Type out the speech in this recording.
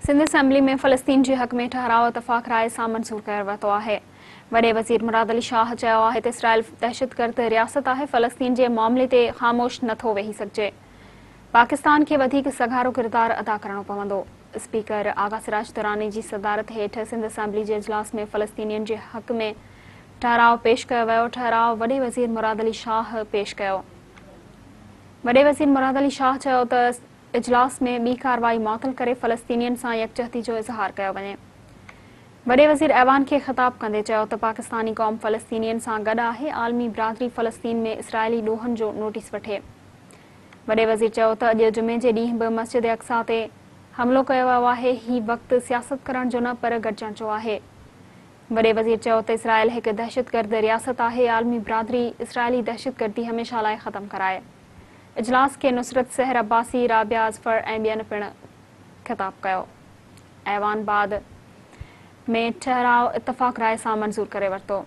Sindh assembly ۾ فلسطين جي حق ۾ ٺهراء اتفاق راء سان منظور ڪري ورتو آهي. وڏي وزير مراد علي شاهه چيو آهي ته اسرائيل دهشتگرد رياست آهي، فلسطين جي معاملي تي خاموش نه ٿو ويهي سگهجي، پاڪستان کي وڌيڪ سگهارو ڪردار ادا ڪرڻو پوندو. اسپيڪر آغا سراج دراني جي صدارت هيٺ سنڌ اسيمبلي جي اجلاس ۾ فلسطينين جي حق ۾ ٺهراء پيش ڪيو ويو، ٺهراء وڏي وزير مراد علي شاهه پيش ڪيو. وڏي وزير مراد علي شاهه چيو ته اجلاس ۾ ٻي ڪارروائي معطل ڪري فلسطينين سان يڪجهتي جو اظهار ڪيو وڃي. وڏي وزير ايوان کي خطاب ڪندي چيو ته پاڪستاني قوم فلسطينين سان گڏ آهي، عالمي برادري فلسطين ۾ اسرائيلي ڏوهن جو نوٽيس وٺي. وڏي وزير چيو ته اڄ جمعي جي ڏينهن به مسجد اقصيٰ تي حملو ڪيو ويو آهي، هي وقت سياست ڪرڻ جو نه پر گڏجڻ جو آهي. وڏي وزير چيو ته اسرائيل هڪ دهشتگرد رياست آهي، عالمي برادري اسرائيلي دهشتگردي هميشه لاء ختم ڪرائي. اجلاس کي نصرت سحر عباسي، رابعه اظفر ۽ ٻين پڻ خطاب ڪيو. ايوان بعد ۾ ٺهراء اتفاق راء سان منظور ڪري ورتو.